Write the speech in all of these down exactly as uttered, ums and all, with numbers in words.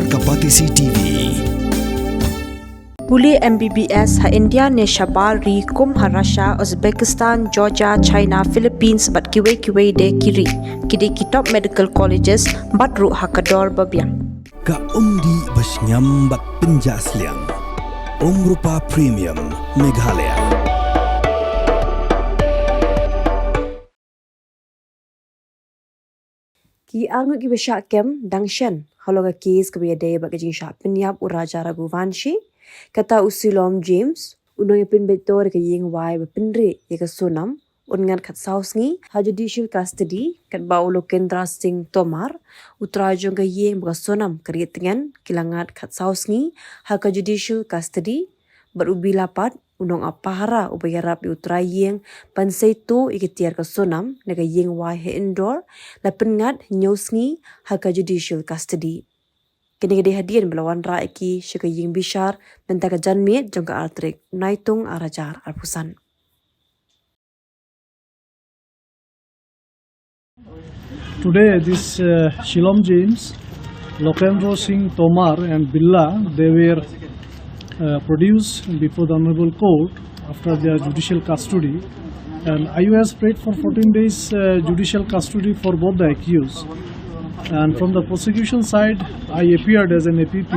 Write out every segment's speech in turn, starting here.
Kapatisi T V. Pule M B B S ha India ne shabar ri kum ha Russia, Uzbekistan, Georgia, China, Philippines bad kiwei kiwei de ki ri. Ki dei ki top medical colleges bad ruh ha ka dor ba biang. Ka umdih ba shngiam bad pynjah sliang. Umrupa Premium Meghalaya. Ki arngut kiba shah kem dang shen halor ka kes kaba ïadei bad ka jingshah pynïap u Raja Raghuvanshi. Kata u Shilom James, u nongïapynbeit tor ka ïing wai ba pynrieh ïa ka Sonam, un ngat khatsaw sngi ha judicial custody, katba u Lokendra Singh Tomar, u trai jong ka ïing ba ka Sonam ka rieh tngen, ki la ngat khatsaw sngi ha ka judicial custody. Bad u Billa pat, u nongap pahara uba ïarap ïa u trai ïing ban sei tuh ïa ka tiar ka Sonam na ka ïing wai ha Indore, la pynngat hynñiew sngi ha ka judicial custody. Kane ka dei hadien ba la wanrah ïa ki sha ka ïing bishar mynta ka janmiet jong ka ar tarik Naitung ar hajar arphew san. Today, this uh, Shilom James, Lokendra Singh Tomar, and Billa, they were uh, produced before the Honorable Court after their judicial custody. And I was prayed for fourteen days uh, judicial custody for both the accused. And from the prosecution side, I appeared as an A P P,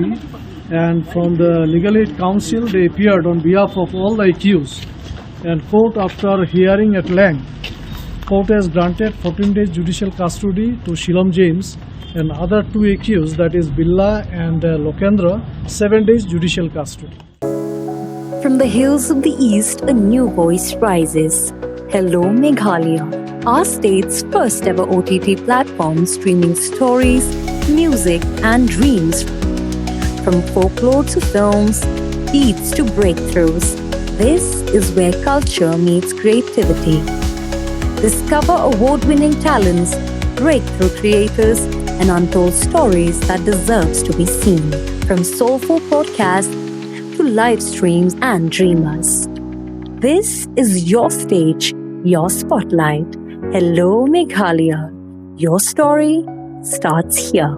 and from the Legal Aid Council, they appeared on behalf of all the accused. And court, after hearing at length, court has granted fourteen days judicial custody to Shilom James and other two accused, that is Billa and uh, Lokendra, seven days judicial custody. From the hills of the East, a new voice rises. Hello, Meghalaya, our state's first ever O T T platform streaming stories, music, and dreams. From folklore to films, beats to breakthroughs, this is where culture meets creativity. Discover award winning talents, breakthrough creators, and untold stories that deserves to be seen. From soulful podcasts to live streams and dreamers, this is your stage, your spotlight. Hello, Meghalaya. Your story starts here.